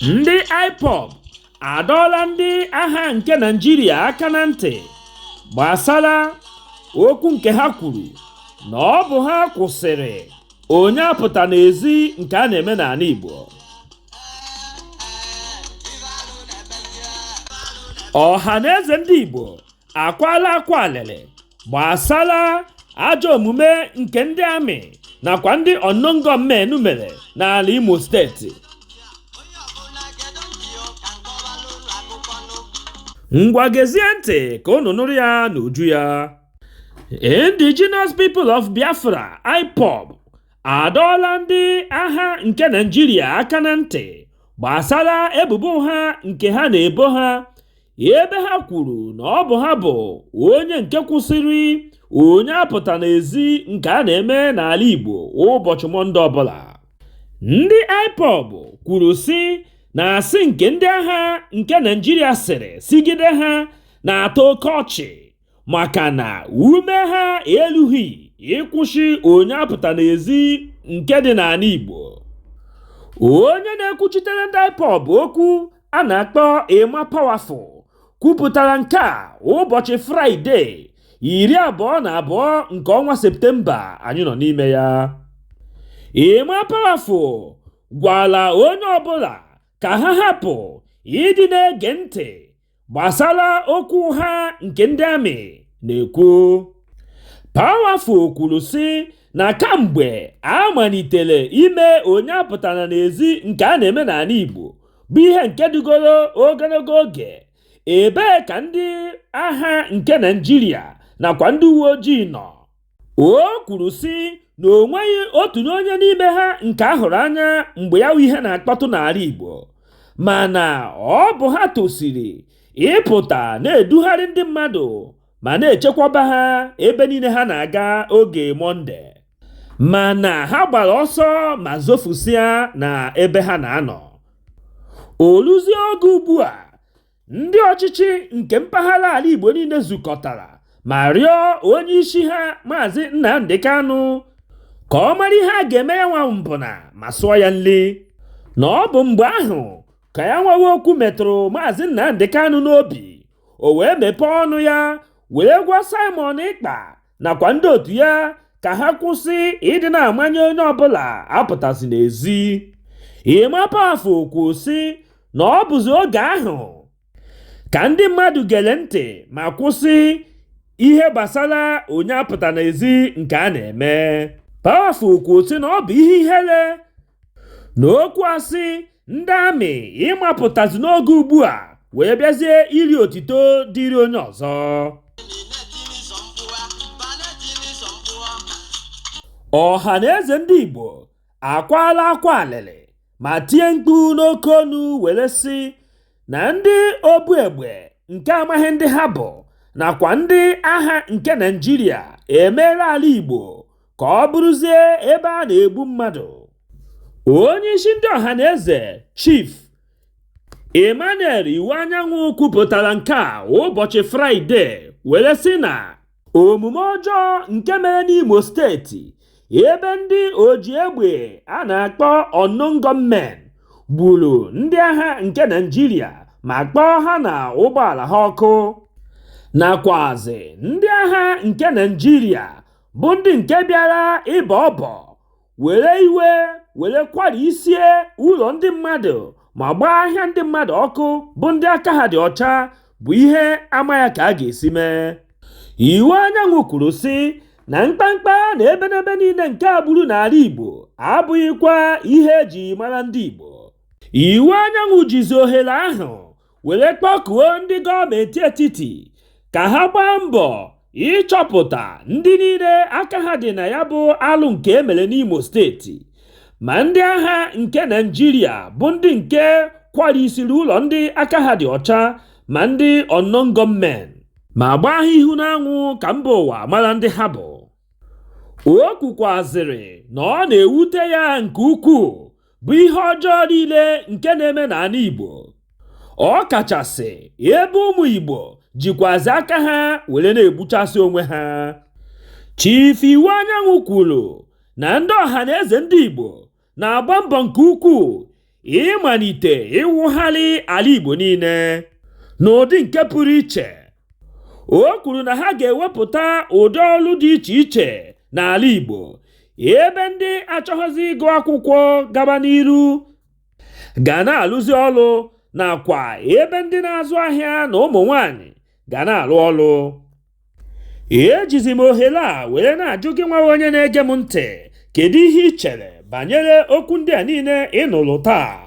Ndị IPOB adọọla ndị agha nke Naịjirịa aka na ntị gbasara okwu nke ha kwuru na ọ bụ ha kwụsịrị onye apụta n'ezi nke a na-eme n'ala Igbo. Ọhaneze ndị Igbo akwala akwa alịlị gbasara ajọ omume nke ndị amị nakwa ndị unknown gunmen mere n'ala Imo steeti. Ngwa gezie ntị ka unu nụrụ ya n'uju ya. Indigenous People of Biafra IPOB adọọla ndị agha nke Naịjirịa aka na ntị gbasara ebubo ụgha nke ha na-ebo ha ebe ha kwuru na ọ bụ ha bụ onye nke kwụsịrị onye apụta n'ezi nke a na-eme n'ala Igbo ụbọchị Mọnde ọbụla. Ndị IPOB kwuru sị na asị nke ndị agha nke Naịjirịa sịrị sigide ha na-atọ oke ọchị maka na ume ha elughị ịkwụsị onye apụta n'ezi nke dị n'ala Igbo. Onye na-ekwuchitere ndị IPOB okwu a na-akpọ Emma Powerful kwupụtara nke a ụbọchị Fraịde 22 nke ọnwa Septemba anyị nọ n'ime ya. Emma Powerful gwara onye ọbụla ka ha hapụ ịdị na-ege ntị gbasara okwu ụgha nke ndị amị na-ekwu. Powerful kwuru sị na kamgbe a malitere ime onye apụtana n'ezi nke a na-eme n'ala Igbo bụ ihe nke dịgoro ogologo oge, ebee ka ndị agha nke Naịjirịa nakwa ndị uwe ojii nọ? O kwuru sị na o nweghị otu onye n'ime ha nke a hụrụ anya mgbe ya wụ ihe na-akpọtụ n'ala Igbo, mana ọ bụ ha tosiri ịpụta na-edugharị ndị mmadụ ma na-echekwaba ha ebe niile ha na-aga oge Mọnde, mana ha gbara ọsọ ma zofusịa na ebe ha na-anọ. O luzie oge ugbu a, ndị ọchịchị nke mpaghara ala Igbo niile zukọtara ma rịọ onye isi ha Maazị Nnamdi Kanu ka ọ mara ihe a ga-eme ya nwa mbụna ma sụọ ya nli, na ọ bụ mgbe ahụ ka ya nwawa okwu metụrụ Maazị Nnamdi Kanu n'obi, o wee mepee ọnụ ya wee gwa Simon Ekpa nakwa ndị otu ya ka ha kwụsị ịdị na-amanye onye ọbụla apụtazi n'ezi. Emma Powerful kwuo sị na ọ bụzi oge ahụ ka ndị mmadụ gere ntị ma kwụsị ihe gbasara onye apụta n'ezi nke a na-eme. Powerful kwuo sị na ọ bụ ihe ihere na okwu asị ndị amị ịmapụtazi n'oge ugbu a wee bịazie iri otito dịrị onye ọzọ. Ọha na eze ndị Igbo akwala akwa alịlị ma tie mkpu n'oke onu were sị na ndị obu egbe nke amaghị ndị ha bụ nakwa ndị agha nke Naịjirịa emeela ala Igbo ka ọ bụrụzie ebe a na-egbu mmadụ. Onye isi ndị Ọhaneze Chief Emmanuel Iwuanyanwu kwupụtara nke a ụbọchị Fraịde were sị na omume ọjọọ nke mere n'Imo steeti ebe ndị oji egbe a na-akpọ unknown gunmen gburu ndị agha nke Naịjirịa ma kpọọ ha na ụgbọala ha ọkụ, nakwazi ndị agha nke Naịjirịa bụ ndị nke bịara ịbọ ọbọ were iwe were kwarisie ụlọ ndị mmadụ ma gbaa ahịa ndị mmadụ ọkụ bụ ndị aka ha dị ọcha bụ ihe amaghị ka a ga-esi mee. Iwuanyanwu kwuru sị na mkpamkpa na ebenebe niile nke agbụrụ n'ala Igbo abụghịkwa ihe eji mara ndị Igbo. Iwuanyanwu jizi ohere ahụ were kpọkuo ndị gọọmenti etiti ka ha gbaa mbọ ịchọpụta ndị niile aka ha dị na ya bụ alụ nke e mere n'Imo steeti, ma ndị agha nke Naịjirịa bụ ndị nke kwarisiri ụlọ ndị aka ha dị ọcha ma ndị unknown gunmen, ma gbaa ha ihu n'anwụ ka mba ụwa mara ndị ha bụ. O kwukwazịrị na ọ na-ewute ya nke ukwuu bụ ihe ọjọọ niile nke na-eme n'ala Igbo, ọ kachasị ebe ụmụ Igbo jikwazi aka ha were na-egbuchasị onwe ha. Chief Iwuanyanwu kwuru na ndị Ọhaneze ndị Igbo na-agba mbọ nke ukwuu ịmalite ịwụgharị ala Igbo niile n'ụdị nke pụrụ iche. O kwuru na ha ga-ewepụta ụdị ọlụ dị iche iche n'ala Igbo ebe ndị achọghịzị ịgụ akwụkwọ gaba n'iru ga na-alụzi ọlụ nakwa ebe ndị na-azụ ahịa na ụmụ nwanyị ga na-alụ ọlụ. Ejizi m ohere a were na-ajụ gị nwa onye na-ege m ntị, kedu ihe ị chere banyere okwu ndị a niile ị nụrụ taa?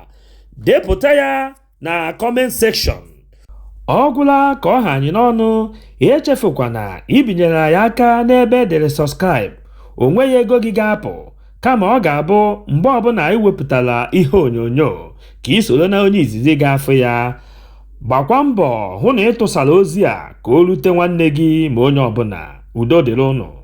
Depụta ya na comment section. Ọ gwụla ka ọ ha anyị n'ọnụ. Echefukwana ibinyere anyị aka n'ebe edere subscribe. O nweghị ego gị ga-apụ, kama ọ ga-abụ mgbe ọbụla anyị wepụtara ihe onyonyo ka ị soro na onye izizi ga-afụ ya. Gbakwa mbọ hụ na ị tụsara ozi a ka o rute nwanne gị ma onye ọbụla. Udo dịrị ụnụ.